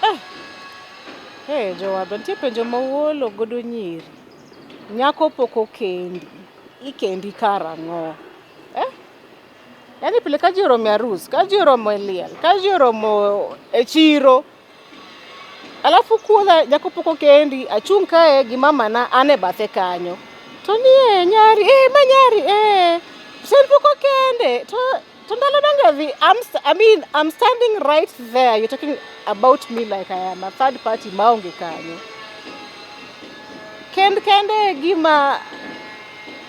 Eh. Hey, jowadwa, nitie penjo ma uolo godo nyiri. Nyako pok okendi, ikendi karang'o? Eh? Yaani pile ka ji oromo e arus, ka ji oromo e liel, ka ji oromo e chiro, alafu kuodha nyako pok okendi, achung' kae gi mamana an e bathe kanyo. To nie nyari, eh ma nyari, eh. Sen pok okende, to ndalo donge dhi, I mean, I'm standing right there. You're talking about me like I am a third party maonge kanyo. Kend kende e gima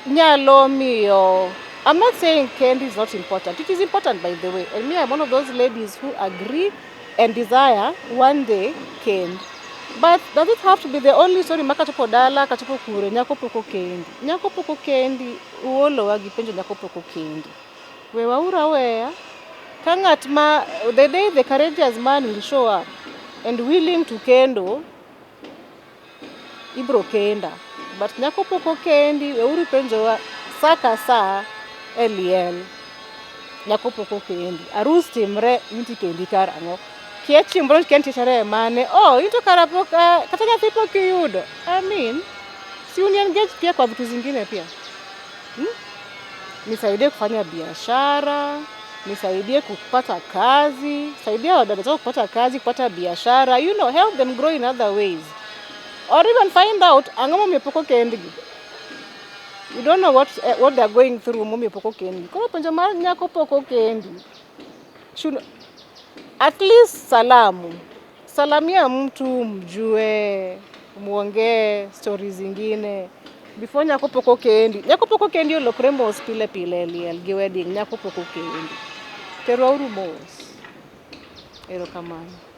nyalo miyo. I'm not saying kend is not important. It is important, by the way. And me, I'm one of those ladies who agree and desire one day kend. But does it have to be the only story ma kachopo dala, kachopo kure, nyako pok okendi? Nyako pok okendi, uolowa gi penjo nyako pok okendi. Wewauru aweya. Ka ng'at ma, the day the courageous man will show up and willing to kendo, ibro kenda. But nyako pok okendi, weuru penjowa sa ka sa e liel. Nyako pok okendi. Arus timre, in to ikendi karang'o? Kia chieng' kia nitie sherehe mane? Oh, in to kara pok, kata nyathi pok iyudo. I mean, si uni engage pia kwa vitu zingine pia. Nisaidie kufanya biashara, nisaidie kupata kazi, saidia wadada zako kupata kazi, kupata biashara, help them grow in other ways. Or even find out ang'o momiyo pok okendgi. You don't know what they are going through momiyo pok okendgi. Koro penjo mar nyako pok okendi. Should at least salamu. Salamia mtu mjue, muongee stories zingine before nyako pok okendi. Nyako pok okendi olokre mos pile pile e liel gi wedding. Nyako pok okendi. Terwauru mos. Erokamano.